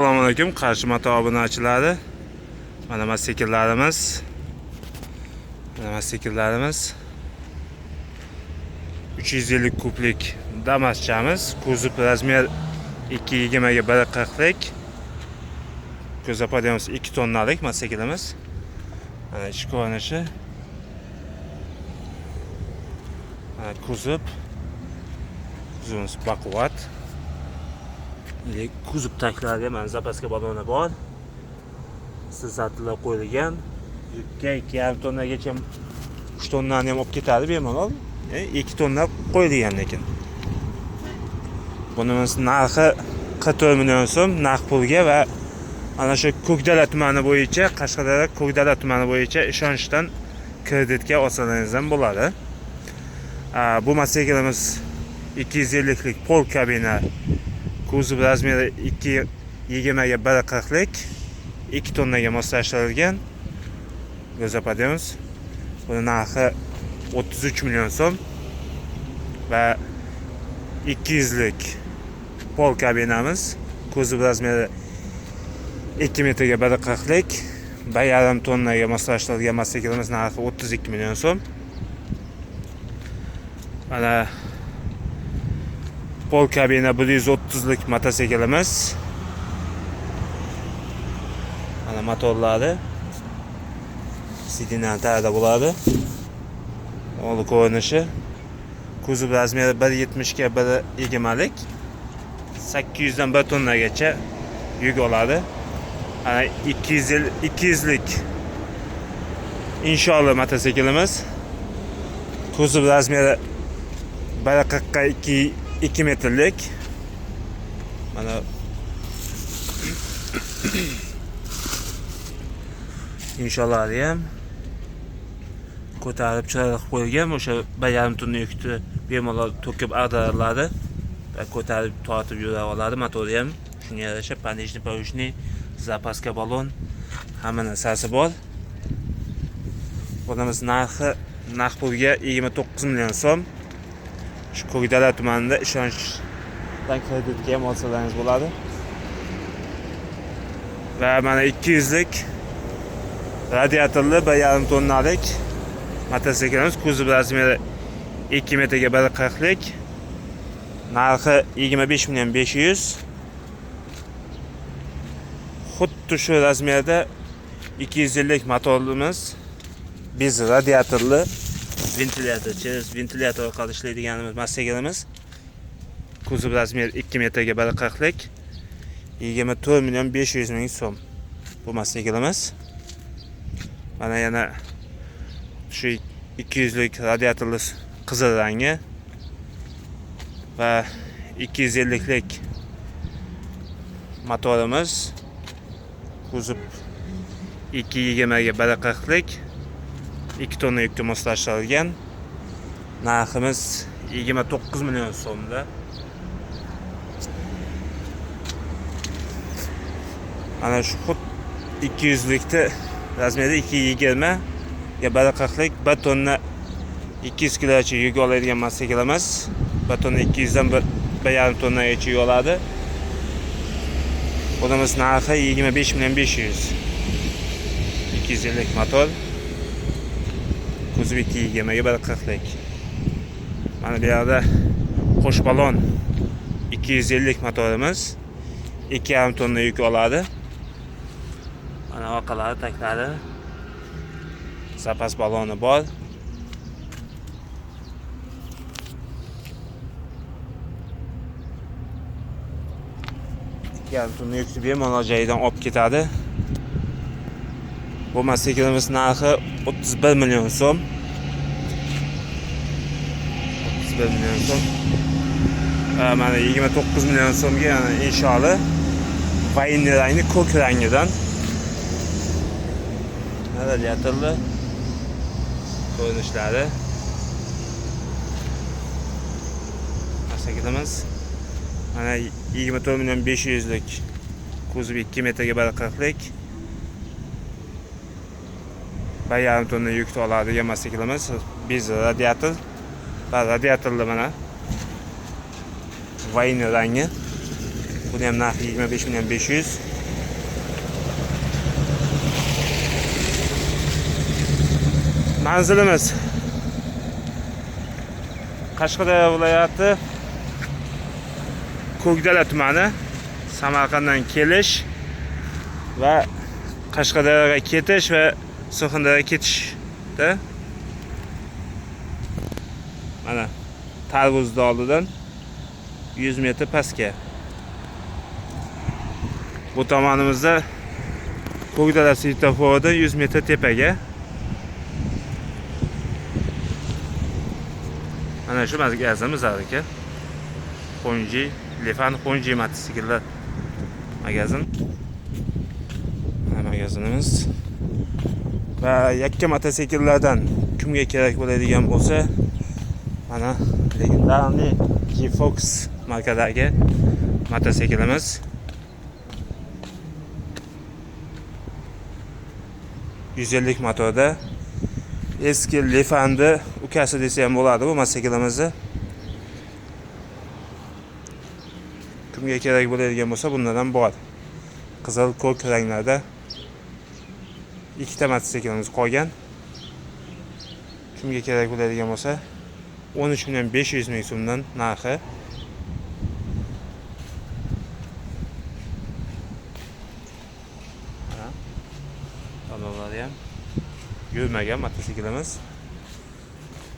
Assalomu alaykum Qarshi mato obunachilari. Mana mototsikllarimiz. Mana mototsikllarimiz. 350 kublik Damaschamiz. Kuzov razmer 2.20 ga 1.40 lik. Ko'zapodemiz 2 tonnalik mototsiklimiz. Mana ichki ko'rinishi. Mana kuzov. Kuzovimiz baquvvat. Kuzov taklariga mana zapaska baloni bor. Sizatlar qo'yilgan. Yukka 2,5 tonnagacha 3 tonnani ham olib ketadi bemalol. 2 tonna qo'yilgan lekin. Bunimiz narxi 44 million so'm naqd pulga va ana shu Ko'kdala tumani bo'yicha, Qashqadaryo Ko'kdala tumani bo'yicha ishonchdan kreditga olsangiz ham bo'ladi. Bu mototsiklimiz 250 lik pol kabina. Kuzov razmeri 2.20 ga 1.40 lik, 2 tonnaga moslashtirilgan. Go'zapademiz. Buni narxi 33 million so'm va 200 lik pol kabinamiz. Kuzov razmeri 2 metrga 1.40 lik, 1,5 tonnaga moslashtirilgan mototsiklimiz narxi 32 million so'm. Mana pol kabina 130 lik mototsiklimiz. Mana motorlari sidindan tarada bo'ladi. Oldi ko'rinishi. Kuzov razmeri 1.70 ga 1.20 lik. 800 dan 1 tonnagacha yuk oladi. Mana 200 lik inshaalloh mototsiklimiz. Kuzov razmeri 1.40 ga 2 metrlik. Mana inshaalloh ham ko'tarib chiroyli qilib qo'yilgan. O'sha 1,5 tonna yukni bemalol to'kib ag'dariladi va ko'tarib tortib yura oladi. Motori ham shunga yarasha понижный, повышенный, zapaska balon hamma narsasi bor. Bunimiz narxi naqd pulga 29 million so'm. Shu Ko'kdala tumanida ishonchdan kreditga ham olsalaringiz bo'ladi. Va mana 200 lik radiatorli 1,5 tonnalik mototsiklimiz. Kuzov razmeri 2 metrga 1.40 lik. Narxi 25 million 500. Xuddi shu razmerda 250 motorimiz biz radiatorli ventilyator, через ventilyator orqali ishlaydiganimiz mototsiklimiz. Kuzov razmeri 2 metrga 1.40 lik. 24 million 500 ming so'm bu mototsiklimiz. Mana yana shu 200 lik radiatorli qizil rangi va 250 lik motorimiz. Kuzov 2.20 ga 1.40 lik, 2 tonna yukka moslashtirilgan. Narximiz 29 million so'mda. Mana shu xud 200 likni razmeri 2.20 ga 1.40 lik, 1 tonna 200 kilogacha yuk oladigan mototsiklimiz. 1 tonna 200 dan 1,5 tonnagacha yuk oladi. Bunimiz narxi 25 million 500. 250 motor. Kuzov 2.20 ga 1.40 lik. Mana bu yerda qo'sh balon 250 motorimiz 2,5 tonna yuk oladi. Mana orqalari, taklari, zapas baloni bor. Tonna yukni bemalol joyidan olib ketadi. Bu mototsiklimiz narxi 31 million so'm. 31 million so'm. Mana 29 million so'mga yana inshaalloh военный rangli ko'k rangidan radiatorli ko'rinishlari. Mototsiklimiz mana 24 million 500 lik kuzov 2 metrga 1.40 lik. 1,5 tonna yukni oladigan mototsiklimiz bez radiator va radiatorli mana военный rangi. Buni ham narxi 25 million 500. Manzilimiz Qashqadaryo viloyati Ko'kdala tumani. Samarqanddan kelish va Qashqadaryoga ketish va Surxondaryoga ketishda mana tarvuz oldidan 100 metr pastga. Bu tomonimizda Ko'kdala svetoforidan 100 metr tepaga. Mana shu magazimiz aka. Honji, Lifan Honji mototsikllar magazin. Mana magazinimiz. Va yakka mototsikllardan kimga kerak bo'ladigan bo'lsa, mana легендарный G-Fox markadagi mototsiklimiz. 150 motorda eski Lifanni ukasi desa ham bo'ladi bu mototsiklimizni. Kimga kerak bo'ladigan bo'lsa, bundan ham bor. Qizil, ko'k ranglarda ikkita mototsiklimiz qolgan. Kimga kerak bo'ladigan bo'lsa, 13 million 500 ming so'mdan narxi. Mana talonlari ham yurmagan mototsiklimiz.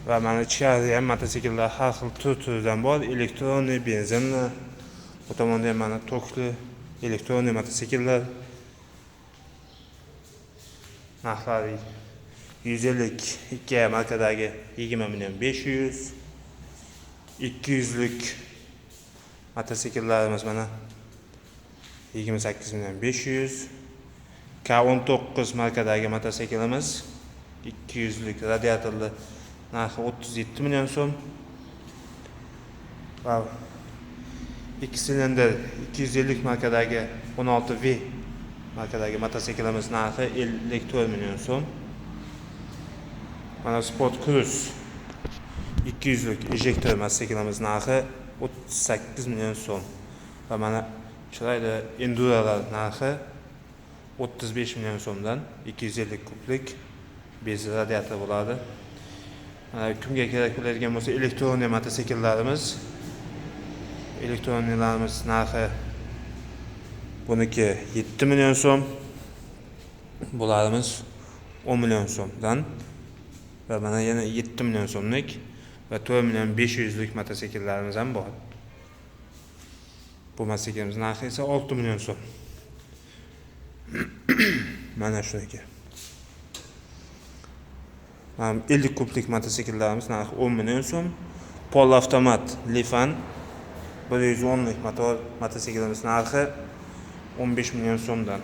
Va mana ichkarida ham mototsikllar har xil tur-turidan bor, elektronli, benzinli. Bu tomonda ham mana tokli elektronli mototsikllar. Narxlari 152 markadagi 20 million 500, 200lik mototsikllarimiz mana 28 million 500, K19 markadagi mototsiklimiz 200lik radiatorli narxi 37 million so'm. Va 2 silindr 250 markadagi 16V markadagi mototsiklimiz narxi 54 million so'm. Mana Sport Cruise 200lik ejektor mototsiklimiz narxi 38 million so'm. Va mana chiroyli Endurolar narxi 35 million so'mdan 250 kublik bez radiator bo'ladi. Mana kimga kerak bo'ladigan bo'lsa, elektronli mototsikllarimiz, elektronlilarimiz narxi buniki 7 million so'm, bularimiz 10 million so'mdan va mana yana 7 million so'mlik va 4 million 500lik mototsikllarimiz ham bor. Bu mototsiklimiz narxi esa 6 million so'm. Mana shuniki. Mana 50 kublik mototsikllarimiz narxi 10 million so'm. Pol avtomat Lifan 110lik motor mototsiklimiz narxi 15 million so'mdan.